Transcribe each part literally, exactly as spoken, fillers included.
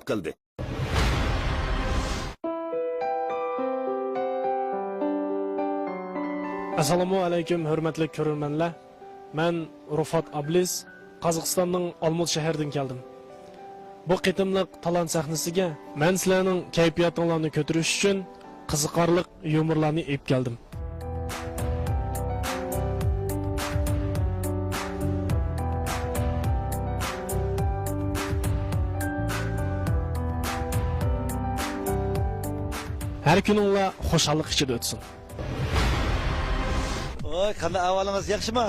قىلدى. ئەسسالامۇ ئەلەيكۇم، ھۆرمەتلىك كۆرۈرمەنلەر. مەن رۇفات ئابلىز، قازاقىستاننىڭ ئالمۇتا شەھىرىدىن كەلدىم. بۇ قېتىملىق تالانت سەھنىسىگە مەن سىلەرنىڭ كەيپىياتىڭلارنى كۆتۈرۈش ئۈچۈن قىزىقارلىق يۇمۇرلارنى ئېلىپ كەلدىم. ھەر كۈنۈڭلار خۇشاللىق ئىچىدە ئۆتسۇن. ۋاي، قانداق ئەھۋالىڭىز، ياخشىمۇ؟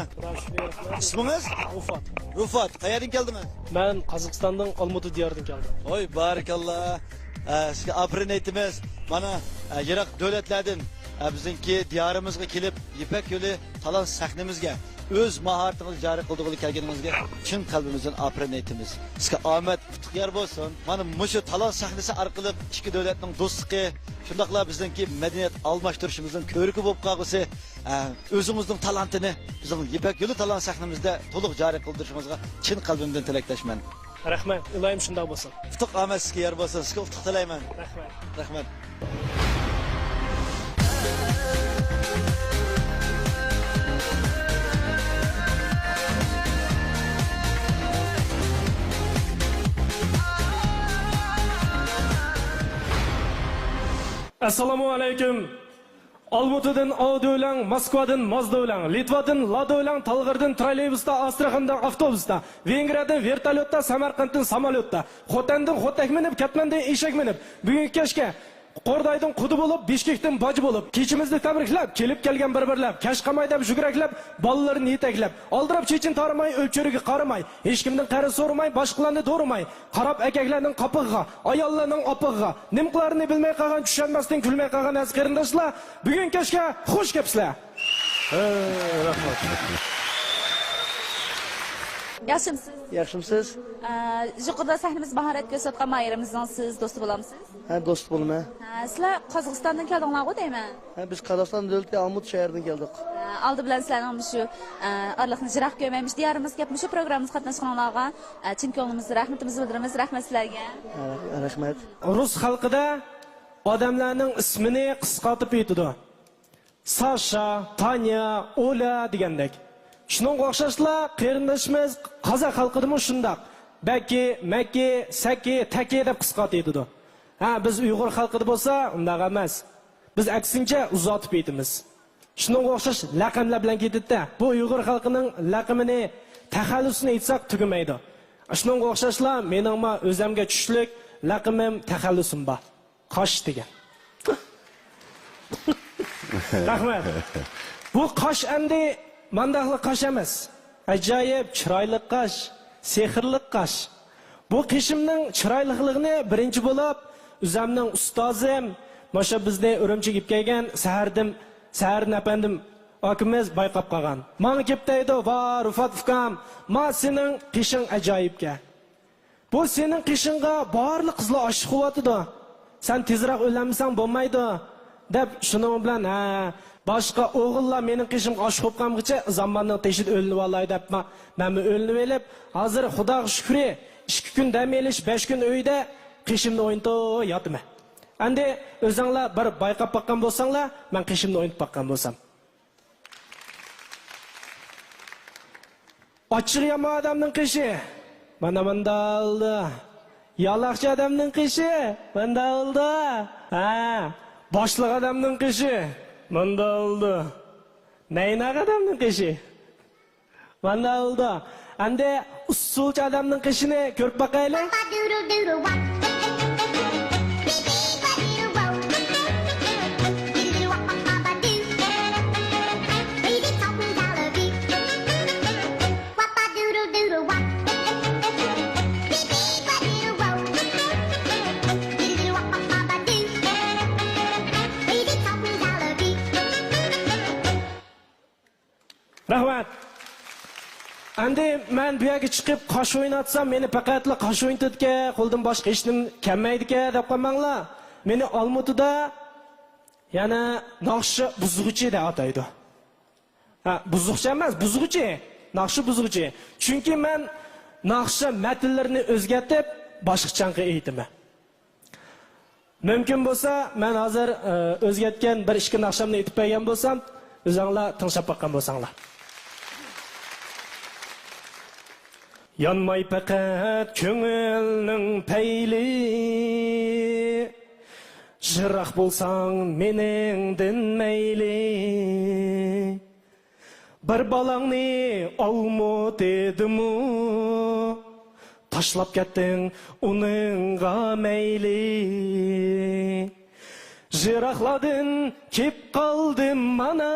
ئىسمىڭىز؟ رۇفات. رۇفات، قەيەردىن كەلدىڭىز؟ مەن قازاقىستاننىڭ ئالمۇتا دىيارىدىن كەلدىم. ۋاي، بارىكاللا. ئە، سىزگە ئاپىرىن ئېيتىمىز. مانا، ئە، يىراق دۆلەتلەردىن، ئە، بىزنىڭكى دىيارىمىزغا كېلىپ، يىپەك يولى تالانت سەھنىمىزگە ئۆز ماھارىتىڭىزنى جارى قىلدۇرغىلى كەلگىنىڭىزگە چىن قەلبىمىزدىن ئاپىرىن ئېيتىمىز. سىزگە ئامەت ئۇتۇق يار بولسۇن. مانا مۇشۇ تالانت سەھنىسى ئارقىلىق ئىككى دۆلەتنىڭ دوستلۇقى، شۇنداقلا بىزنىڭكى مەدەنىيەت ئالماشتۇرۇشىمىزنىڭ كۆركى بولۇپ قالغۇسى، ئە، ئۆزىڭىزنىڭ تالانتىنى بىزنىڭ يىپەك يولى تالانت سەھنىمىزدە تولۇق جارى قىلدۇرۇشىڭىزغا چىن قەلبىمدىن تىلەكداشمەن. رەھمەت، ئىلاھىم شۇنداق بولسۇن. ئۇتۇق ئامەت سىزگە يار بولسۇن، سىزگە ئۇتۇق تىلەيمەن. رەھمەت. رەھمەت. ئەسسالامۇ ئەلەيكۇم. ئالمۇتىدىن ئاۋدىۋىلەڭ، موسكۋادىن مازدىۋىلەڭ، لىتۋادىن لادىۋىلەڭ، تالغىرىدىن تروللېيبۇستا، ئاستراخاندىن ئاپتوبۇستا، ۋېنگرىيەدىن ۋېرتوليوتتا، سەمەرقەنتتىن ساموليوتتا، خوتەندىن خوتەك مىنىپ، كەتمەندىن ئېشەك مىنىپ، بۈگۈنكى كەچكە قوردايدىن قۇدا بولۇپ، بىشكېكتىن باجا بولۇپ، كېچىمىزنى تەبرىكلەپ، كېلىپ كەلگەن بىر-بىرلەپ، كەچ قالماي دەپ جۈگرەكلەپ، بالىلىرىنى يېتەكلەپ، ئالدىراپ چېچىنى تارىماي، ئۆلچىرىگە قارىماي، ھېچكىمدىن قەرز سورىماي، باشقىلارنى دورىماي، قاراپ ئەكەكلەرنىڭ قاپىقىغا، ئاياللارنىڭ ئاپىقىغا، نېمە قىلارىنى بىلمەي قالغان، چۈشەنمەستىن كۈلمەي قالغان ئەزىز قېرىنداشلار، بۈگۈن كەچكە خۇش كەپسىلەر. ھە، رەھمەت. ياخشىمسىز؟ ياخشىمسىز؟ ئە، يۇقىرىدا سەھنىمىز ماھارەت كۆرسەتكەن ماھىرىمىزنىڭ سىز دوستى بولامسىز؟ ھە، دوست بولىمەن. ھە، سىلەر قازاقىستاندىن كەلدىڭلارغۇ دەيمەن؟ ھە، بىز قازاقىستان دۆلىتى ئالمۇتا شەھىرىدىن كەلدۇق. ئە، ئالدى بىلەن سىلەرنىڭ مۇشۇ، ئە، ئارىلىقنى يىراق كۆرمەي، مۇشۇ دىيارىمىزغا كەپ، مۇشۇ پروگراممىمىزغا قاتناشقىنىڭلارغا، ئە، چىن كۆڭلىمىزدىن رەھمىتىمىزنى بىلدۈرىمىز. رەھمەت سىلەرگە. ھە، رەھمەت. رۇس خەلقىدە ئادەملەرنىڭ ئىسمىنى قىسقارتىپ ئېيتىدۇ. ساشا، تانيا، ئولا دېگەندەك. شۇنىڭغا ئوخشاشلا قېرىندىشىمىز قازاق خەلقىدىمۇ شۇنداق. بەكى، مەكى، سەكى، تەكى دەپ قىسقارتىۋېتىدۇ. ھە، بىز ئۇيغۇر خەلقىدە بولسا ئۇنداق ئەمەس. بىز ئەكسىنچە ئۇزارتىپ ئېيتىمىز. شۇنىڭغا ئوخشاش لەقەملەر بىلەن كېتىدىدە. بۇ ئۇيغۇر خەلقىنىڭ لەقىمىنى، تەخەللۇسىنى ئېيتساق تۈگىمەيدۇ. شۇنىڭغا ئوخشاشلا مېنىڭمۇ ئۆزەمگە چۈشلۈك لەقىمىم، تەخەللۇسۇم بار. قاش دېگەن. رەھمەت. بۇ قاش ئەمدى مانداقلا قاش ئەمەس. ئاجايىپ چىرايلىق قاش، سېھىرلىق قاش. بۇ قېشىمنىڭ چىرايلىقلىقىنى بىرىنچى بولۇپ ئۆزەمنىڭ ئۇستازىم، ماشۇ بىزنى ئۈرۈمچىگە ئېلىپ كەلگەن سەھەردىن، سەھەردىن ئەپەندىم ئاكىمىز بايقاپ قالغان. ماڭا كېلىپ دەيدۇ، ۋا رۇفات ئۇكام، ما سېنىڭ قېشىڭ ئاجايىپكەن. بۇ سېنىڭ قېشىڭغا بارلىق قىزلار ئاشىق بولۇۋاتىدۇ. سەن تېزرەك ئۆيلەنمىسەڭ بولمايدۇ، دەپ شۇنىڭ بىلەن، ھە، باشقا ئوغۇللار مېنىڭ قېشىمغا ئاشىق بولۇپ قالمىغۇچە زاماننىڭ تېشىدا ئۆيلىنىۋالاي دەپ ما-، مەنمۇ ئۆيلىنىۋېلىپ، ھازىر خۇداغا شۈكرى، ئىككى كۈن دەم ئېلىش، بەش كۈن ئۆيدە قېشىمنى ئوينىتىپ ياتىمەن. ئەمدى ئۆزۈڭلار بىر بايقاپ باققان بولساڭلار، مەن قېشىمنى ئوينىتىپ باققان بولسام. ئاچچىقى يامان ئادەمنىڭ قېشى مانا مۇنداق بولىدۇ. يالاقچى ئادەمنىڭ قېشى مۇنداق بولىدۇ. ھە، باشلىق ئادەمنىڭ قېشى مۇنداق بولىدۇ. نەيناق ئادەمنىڭ قېشى مۇنداق بولىدۇ. ئەمدى ئۇسسۇلچى ئادەمنىڭ قېشىنى كۆرۈپ باقايلى. رەھمەت. ئەمدى مەن بۇ يەرگە چىقىپ قاش ئويناتسام، مېنى پەقەتلا قاش ئوينىتىدىكەن، قولدىن باشقا ھېچنېمە كەلمەيدىكەن دەپ قالماڭلار. مېنى ئالمۇتىدا يەنە ناخشا بۇزغۇچى دەپ ئاتايدۇ. ھە، بۇزۇقچى ئەمەس، بۇزغۇچى. ناخشا بۇزغۇچى. چۈنكى مەن ناخشا مەتنلىرىنى ئۆزگەرتىپ، باشقىچاڭقى ئېيتىمەن. مۇمكىن بولسا، مەن ھازىر، ئى، ئۆزگەرتكەن بىر ئىككى ناخشامنى ئېيتىپ بەرگەن بولسام، ئۆزۈڭلار تىڭشاپ باققان بولساڭلار. يانماي پەقەت كۆڭۈلنىڭ پەيلى، يىراق بولساڭ مېنىڭدىن مەيلى. بىر بالاڭنى ئالمۇتىدىمۇ، تاشلاپ كەتتىڭ ئۇنىڭغا مەيلى. يىراقلاردىن كېپ قالدىم مانا،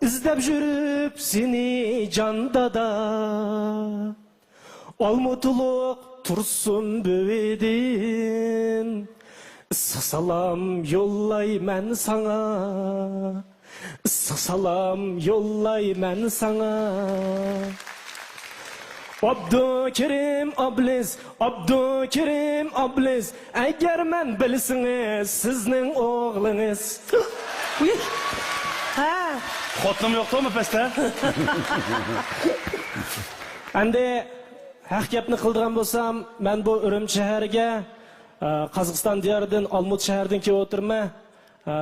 ئىزدەپ يۈرۈپ سېنى جان دادا. ئالمۇتىلىق تۇرسۇن بۈۋىدىن، ئىسسىق سالام يوللايمەن ساڭا، ئىسسىق سالام يوللايمەن ساڭا. ئابدۇكېرىم ئابلىز، ئابدۇكېرىم ئابلىز، ئەگەر مەن بىلسىڭىز سىزنىڭ ئوغلىڭىز. ھە. خوتۇنۇم يوقتۇمۇ پەستە؟ ئەمدى ھەق گەپنى قىلىدىغان بولسام، مەن بۇ ئۈرۈمچى شەھەرگە، ئە، قازاقىستان دىيارىدىن، ئالمۇتا شەھىرىدىن كېلىپ ئولتۇرىمەن. ئە،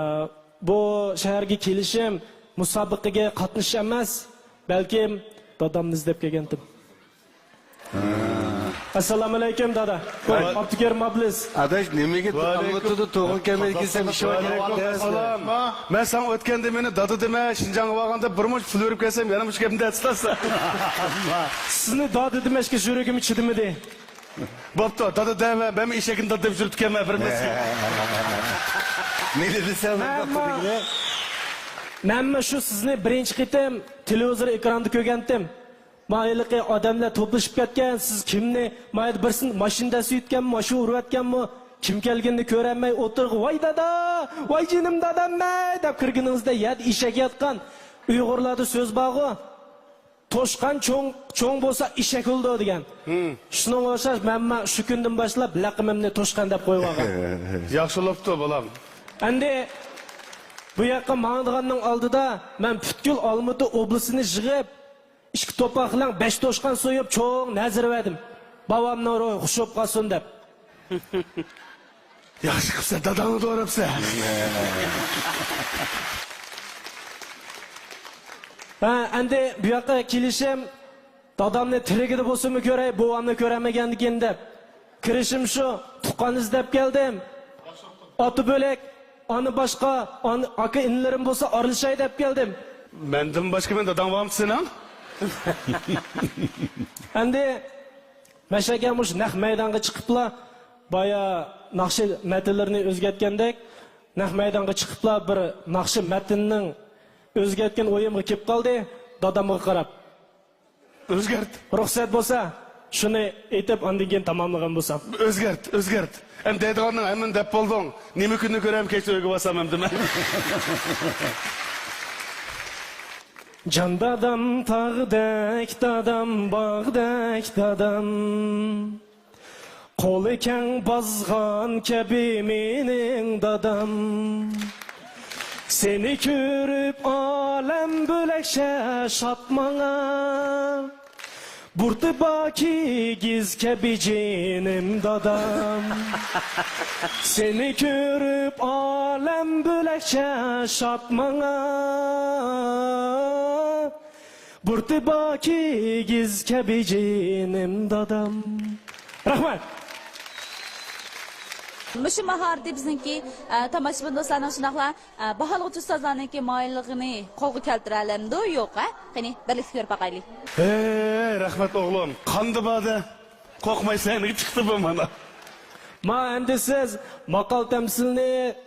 بۇ شەھەرگە كېلىشىم مۇسابىقىگە قاتنىشىش ئەمەس، بەلكىم دادامنى ئىزدەپ كەلگەنتىم. ئەسسالامۇئەلەيكۇم، دادا. ۋەي. ئابدۇكېرىم ئابلىز. ئاداش، نېمىگە ئالمۇتىدا تۇغۇن كەلمەيدىكەنسەن، ئىش بار كېرەك. مەن ساڭا ئۆتكەندە مېنى دادا دېمە، شىنجاڭغا بارغاندا بىر مۇنچە پۇل بېرىپ كەلسەم، يەنە مۇشۇ گەپنى دەتسىلەرسەن. سىزنى دادا دېمەشكە يۈرىكىم چىدىمىدى. بوپتۇ، دادا دەۋە، مەنمۇ ئېشەكنى دادا دەپ يۈرۈپتىكەنمەن بىر مەزگىل. نېمە دېسەڭ، مەنمۇ، مەنمۇ شۇ سىزنى بىرىنچى قېتىم تېلېۋىزور ئېكراندا كۆرگەنتىم. ما ھېلىقى ئادەملەر توپلىشىپ كەتكەن، سىز كىمنى، ما يەردە بىرسىنى ماشىنا دەسسىۋەتكەنمۇ، ماشىنا ئۇرۇۋەتكەنمۇ، كىم كەلگىنىنى كۆرەلمەي ئولتۇرغان، ۋاي دادا، ۋاي جېنىم داداممەي دەپ كىرگىنىڭىزدە يەردە ئېشەك ياتقان. ئۇيغۇرلاردا سۆز بارغۇ، توشقان چوڭ، چوڭ بولسا ئېشەك بولىدۇ دېگەن. شۇنىڭغا ئوخشاش مەنمۇ شۇ كۈندىن باشلاپ لەقىمىمنى توشقان دەپ قويۇۋالغان. ياخشى بوپتۇ بالام. ئەمدى بۇ ياققا ماڭىدىغاننىڭ ئالدىدا مەن پۈتكۈل ئالمۇتا ئوبلاستىنى يىغىپ، ئىككى توپاق بىلەن بەش توشقان سويۇپ، چوڭ نەزىر بەردىم. بوۋامنىڭ روھى خۇش بولۇپ قالسۇن دەپ. ياخشى قىپسەن، داداڭنى دوراپسەن. ھە، ئەمدى بۇ ياققا كېلىشىم، دادامنى تىرىكىدە بولسىمۇ كۆرەي، بوۋامنى كۆرەلمىگەندىكىن دەپ. كىرىشىم شۇ، تۇغقان ئىزدەپ كەلدىم. ئاتا بۆلەك، ئانا باشقا، ئانا، ئاكا ئىنىلىرىم بولسا ئارىلىشاي دەپ كەلدىم. مەندىن باشقا مېنىڭ داداڭ بارمىدى سېنىڭ؟ ئەمدى مەشەگە مۇشۇ نەق مەيدانغا چىقىپلا، بايا ناخشا مەتنلىرىنى ئۆزگەرتكەندەك، نەق مەيدانغا چىقىپلا بىر ناخشا مەتنىنىڭ ئۆزگەرتكەن ئويۇمغا كېلىپ قالدى، دادامغا قاراپ. ئۆزگەرت. رۇخسەت بولسا، شۇنى ئېيتىپ، ئاندىن كېيىن تاماملىغان بولسام. ئۆزگەرت، ئۆزگەرت. ئەمدى دەيدىغاننىڭ ھەممىنى دەپ بولدۇڭ. نېمە كۈننى كۆرەم، كەچتە ئۆيگە بارسام ئەمدى مەن. جان دادام، تاغدەك دادام، باغدەك دادام. قولى كەڭ بازغان كەبى مېنىڭ دادام. سېنى كۆرۈپ ئالەم بۆلەكچە شاد ماڭا. بۇرتى بار كىگىز كەبى جېنىم دادام. سېنى كۆرۈپ ئالەم بۆلەكچە شاد ماڭا. بۇرتى بار كىگىز كەبى جېنىم دادام. رەھمەت. مۇشۇ ماھارىتى بىزنىڭكى، ئە، تاماشىبىن دوستلارنىڭ شۇنداقلا، ئە، باھالىغۇچى ئۇستازلارنىڭكى ماھىرلىقىنى قولغا كەلتۈرەلەمدۇ، يوق، ھە؟ قېنى، بىرلىكتە كۆرۈپ باقايلى. ھەي، رەھمەت ئوغلۇم. قاندى بادە؟ قورقماي سەھنىگە چىقتى بۇ مانا. ما ئەمدى سىز ماقال تەمسىلنى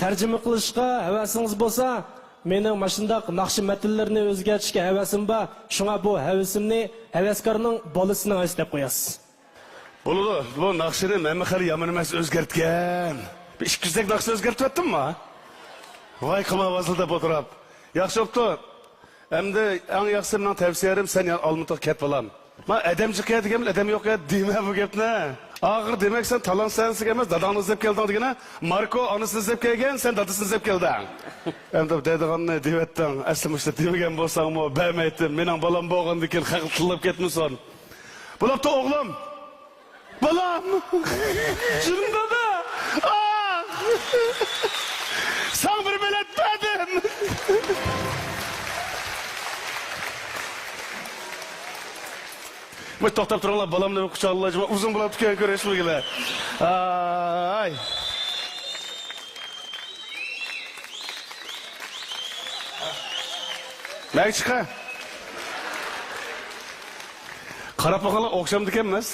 تەرجىمە قىلىشقا ھەۋەسىڭىز بولسا، مېنىڭ ماشۇنداق ناخشا مەتنلىرىنى ئۆزگەرتىشكە ھەۋەسىم بار. شۇڭا بۇ ھەۋىسىمنى ھەۋەسكارنىڭ بالىسىنىڭ ھەۋىسى دەپ قوياسىز. بولىدۇ، بۇ ناخشىنى مەنمۇ خېلى يامان ئەمەس ئۆزگەرتكەن. بىر ئىككى يۈزدەك ناخشا ئۆزگەرتىۋەتتىمما؟ ۋاي، قىلما ۋازىل دەپ ئولتۇراپ. ياخشى بوپتۇ. ئەمدى ئەڭ ياخشىسى مېنىڭ تەۋسىيەم، سەن يەنە ئالمۇتىغا كەت، بالام. ما ئەدەم جىق يا دېگەن، ئەدەم يوق يا دېمە بۇ گەپنى. ئاخىر دېمەك، سەن تالانت سەھنىسىگە ئەمەس، داداڭنى ئىزدەپ كەلدىڭ دېگىنە. ماركو ئانىسىنى ئىزدەپ كەلگەن، سەن دادىسىنى ئىزدەپ كەلدىڭ. ئەمدى دەيدىغاننى دېۋەتتىڭ. ئەسلى مۇشۇ دېمىگەن بولساڭمۇ بەرمەيتتىم. مېنىڭ بالام بولغاندىن كېيىن خەق تىللاپ كەتمىسۇن. بوپتۇ ئوغلۇم. بالام! جېنىم دادا! ئاھ! ساڭا بىر بېلەت بەردىم! ۋاي، توختاپ تۇرۇڭلار، بالامنى قۇچاقلىۋالاي، ئۇزۇن بولۇپتىكەن كۆرۈشمىگىلى. ئاي. مەن چىقا. قاراپ باققانلار ئوخشامدىكەنمىز.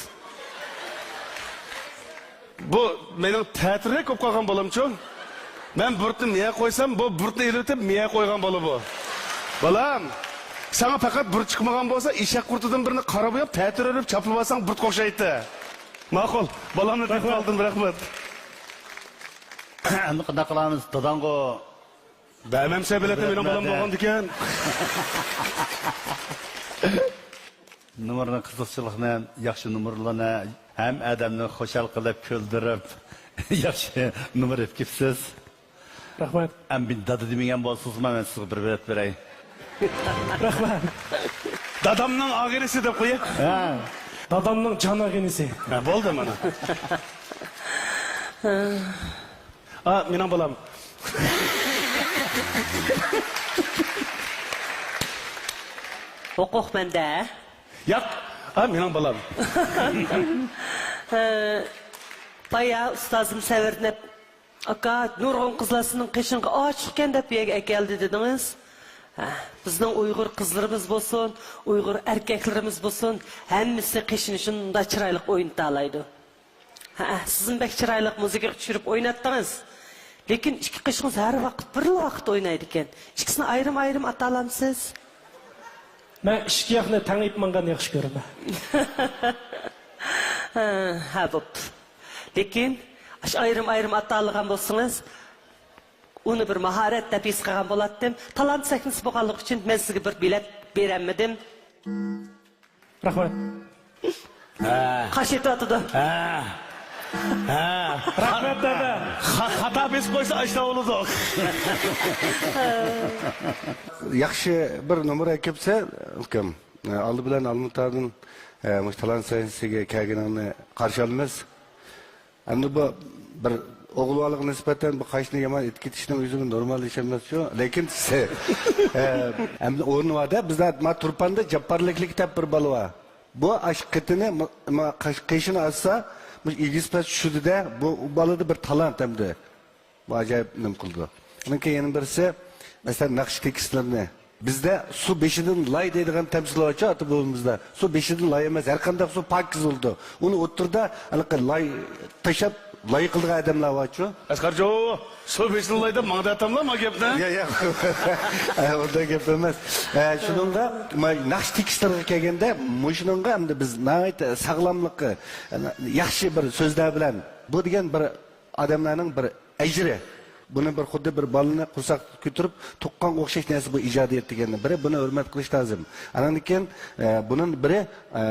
بۇ مېنىڭ تەتۈررەك بولۇپ قالغان بالامچۇ؟ مەن بۇرۇتنى مىيە قويسام، بۇ بۇرۇتنى ئېلىۋېتىپ مىيە قويغان بالا بۇ. بالام، ساڭا پەقەت بۇرۇت چىقمىغان بولسا، ئېشەك قۇرتىدىن بىرنى قارا بوياپ، تەتۈر ئېلىپ چاپلىۋالساڭ بۇرۇتقا ئوخشايتتى. ماقۇل، بالامنى تېپىپ ئالدىم، رەھمەت. ئەمدى قانداق قىلامىز؟ داداڭغۇ بەرمەمسە بېلەتنى، مېنىڭ بالام بولغاندىكىن. نومۇرنى، قىزىقچىلىقنى، ياخشى نومۇرلارنى، ھەممە ئادەمنى خۇشال قىلىپ، كۈلدۈرۈپ، ياخشى نومۇر ئېلىپ كېلىپسىز. رەھمەت. ئەمدى دادا دېمىگەن بولسىڭىزمۇ، مەن سىزگە بىر بېلەت بېرەي. رەھمەت. دادامنىڭ ئاغىنىسى دەپ قوياي. ھە. دادامنىڭ جان ئاغىنىسى. ھە، بولدى مانا. ئا، مېنىڭ بالام. ھوقۇق مەندە. ياق، ئا، مېنىڭ بالام. ھە، بايا ئۇستازىم سەۋرلىنىپ، «ئاكا، نۇرغۇن قىزلار سېنىڭ قېشىڭغا ئاشىقكەن دەپ بۇ يەرگە ئەكەلدى» دېدىڭىز. ھە، بىزنىڭ ئۇيغۇر قىزلىرىمىز بولسۇن، ئۇيغۇر ئەركەكلىرىمىز بولسۇن، ھەممىسى قېشىنى شۇنداق چىرايلىق ئوينىتالايدۇ. ھە، سىزمۇ بەك چىرايلىق مۇزىكىغا چۈشۈرۈپ ئويناتتىڭىز. لېكىن ئىككى قېشىڭىز ھەر ۋاقىت بىرلا ۋاقىت ئوينايدىكەن. ئىككىسىنى ئايرىم-ئايرىم ئاتالامسىز؟ مەن ئىككى ياقنى تەڭ ئېيتمىغاننى ياخشى كۆرىمەن. ھە، ھە، بوپتۇ. لېكىن ئاشۇ ئايرىم-ئايرىم ئاتالىغان بولسىڭىز، ئۇنى بىر ماھارەت دەپ ھېس قىلغان بولاتتىم. تالانت سەھنىسى بولغانلىقى ئۈچۈن مەن سىزگە بىر بېلەت بېرەلمىدىم. رەھمەت. ھە. قاش ئېتىۋاتىدۇ. ھە. ھە. رەھمەت، دادا. خا-، خاتا بېسىپ قويسا ئاشۇنداق بولىدۇ. ياخشى بىر نومۇر ئەكەپسەن، ئۇكام. ئالدى بىلەن ئالمۇتادىن، ئە، مۇشۇ تالانت سەھنىسىگە كەلگىنىڭنى قارشى ئالىمىز. ئەمدى بۇ بىر ئوغۇل بالىغا نىسبەتەن بۇ قاشنى يامان ئېتىپ كېتىشنىڭ ئۆزىمۇ نورمال ئىش ئەمەسچۇ. لېكىن، ئە، ئەمدى ئورنى بار-دە، بىزدە ما تۇرپاندا جاپپارلىكلىك دەپ بىر بالا بار. بۇ ئاشۇ قېتىنى، ما، ما قاش-، قېشىنى ئاچسا، مۇشۇ ئېگىز پەس چۈشىدۇ-دە، بۇ بالىدا بىر تالانت ئەمدى. بۇ ئاجايىپ نېمە قىلىدۇ. ئۇنىڭ كېيىن يەنە بىرسى، مەسىلەن، ناخشا تېكىستلىرىنى. بىزدە سۇ بېشىدىن لاي دەيدىغان تەمسىل بارچۇ، ئاتا بوۋىمىزدا. سۇ بېشىدىن لاي ئەمەس، ھەر قانداق سۇ پاكىز بولىدۇ. ئۇنى ئوتتۇرىدا ھېلىقى لاي تاشلاپ، لاي قىلىدىغان ئادەملەر بارچۇ. ئەسقەرجو، سۇ بېشىدىن لاي دەپ ماڭا دەتەملا ما گەپنى؟ يا، يا. ئە، ئۇنداق گەپ ئەمەس. ئە، شۇنىڭغا، ما-، ناخشا تېكىستلىرىغا كەلگەندە، مۇشۇنىڭغا ئەمدى بىز ناھايىتى ساغلاملىقى، ياخشى بىر سۆزلەر بىلەن، بۇ دېگەن بىر ئادەملەرنىڭ بىر ئەجرى. بۇنى بىر خۇددى بىر بالىنى قورساقتا كۆتۈرۈپ تۇغقانغا ئوخشاش نەرسە بۇ ئىجادىيەت دېگەننى. بىرى، بۇنى ھۆرمەت قىلىش لازىم. ئانىڭدىن كېيىن، ئە، بۇنىڭ بىرى، ئە،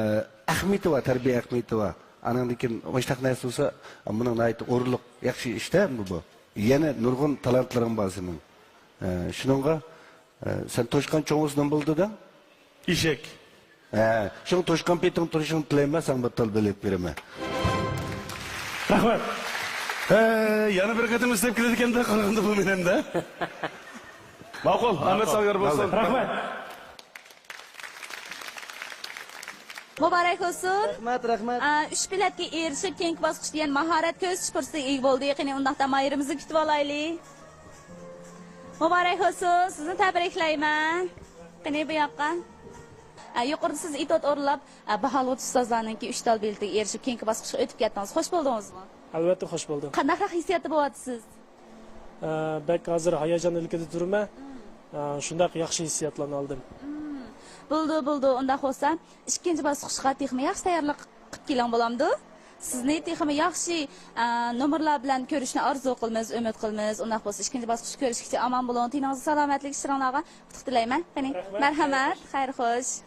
ئەھمىيىتى بار، تەربىيە ئەھمىيىتى بار. ئانىڭدىن كېيىن مۇشۇنداق نەرسە بولسا، بۇنىڭ ناھايىتى ئورۇنلۇق، ياخشى ئىشتە بۇ، بۇ. يەنە نۇرغۇن تالانتلىرىڭ بار سېنىڭ. ئە، شۇنىڭغا، ئە، سەن توشقان چوڭ بولسا نېمە بولىدۇ دەڭ؟ ئېشەك. ھە، شۇڭا توشقان پېتىڭ تۇرۇشۇڭنى تىلەيمەن، ساڭا بىر تال بېلەت بېرىمەن. رەھمەت. ھە، يەنە بىر قېتىم ئىزدەپ كېلىدىكەن-دە، قارىغاندا بۇ مېنىڭ-دە. ماقۇل، ئامەت ساڭا يار بولسۇن. رەھمەت. مۇبارەك بولسۇن. رەھمەت، رەھمەت. ئا، ئۈچ بېلەتكە ئېرىشىپ، كېيىنكى باسقۇچتا يەنە ماھارەت كۆرسىتىش پۇرسىتىگە ئىگە بولدى. قېنى، ئۇنداقتا ماھىرىمىزنى كۈتۈۋالايلى. مۇبارەك بولسۇن، سىزنى تەبرىكلەيمەن. قېنى، بۇ ياققا. ئە، يۇقىرىدا سىز ئېتوت ئورۇنلاپ، ئە، باھالىغۇچى ئۇستازلارنىڭكى ئۈچ تال بېلىتىگە ئېرىشىپ، كېيىنكى باسقۇچقا ئۆتۈپ كەتتىڭىز. خوش بولدىڭىزمۇ؟ ئەلۋەتتە، خوش بولدۇم. قانداقراق ھېسسىياتتا بولۇۋاتىسىز؟ ئە، بەك ھازىر ھاياجان ئىلكىدە تۇرىمەن. ئە، شۇنداق ياخشى ھېسسىياتلارنى ئالدىم. بولىدۇ، بولىدۇ. ئۇنداق بولسا، ئىككىنچى باسقۇچقا تېخىمۇ ياخشى تەييارلىق قىلىپ كېلىڭ، بولامدۇ؟ سىزنى تېخىمۇ ياخشى، ئە، نومۇرلار بىلەن كۆرۈشنى ئارزۇ قىلىمىز، ئۈمىد قىلىمىز. ئۇنداق بولسا، ئىككىنچى باسقۇچتا كۆرۈشكىچە ئامان بولۇڭ. تېنىڭىزگە سالامەتلىك، ئىشلىرىڭلارغا ئۇتۇق تىلەيمەن. قېنى، رەھمەت. مەرھەمەت، خەير خوش.